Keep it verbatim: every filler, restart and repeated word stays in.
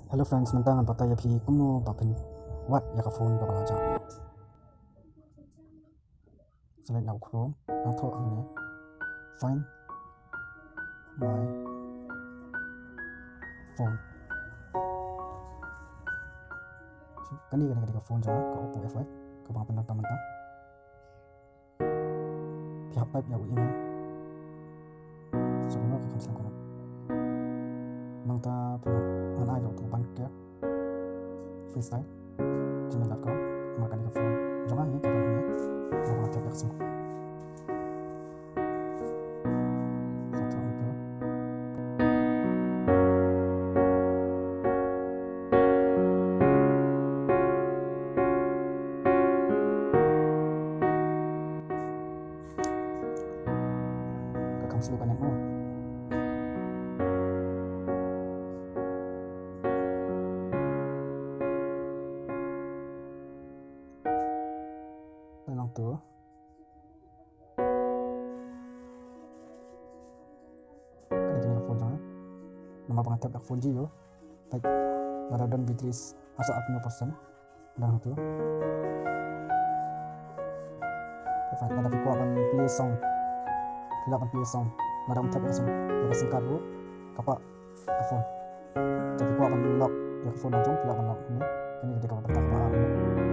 Hello friends, mynta ngan batai ïa phi kumno ba phin wad ïa ka phone kaba la jah. Select na u Chrome, nangta hangne Find My Phone. Kane, kane, kane ka phone jong nga, ka Oppo F five, kaba nga pyndonkam mynta. Phi hap type ïa u email. Sa kumno ka kham slem kane. Nangta phi nang ai da uto u ban ker. Freestyle gmail dot com. Namar kane ka phone jong nga hi ka don hangne. Nga ban type ïa ka sum. Sa tang tu. Ka kham slow ka net mo. Nangtu. Kane, kane ka phone jong nga. Namar ba nga tap da ka four G ïoh. Like, lada don battery arphew percent. Nangtu. Lada phi kwah ban play song, phi lah ban play song. Lada ym tap ïa ka song, ïa ka sim card ruh ka pah ka phone. Lada phi kwah ban lock ïa ka phone jong phi, phi lah ban lock. Kane ka dei kaba bynta kaba ar.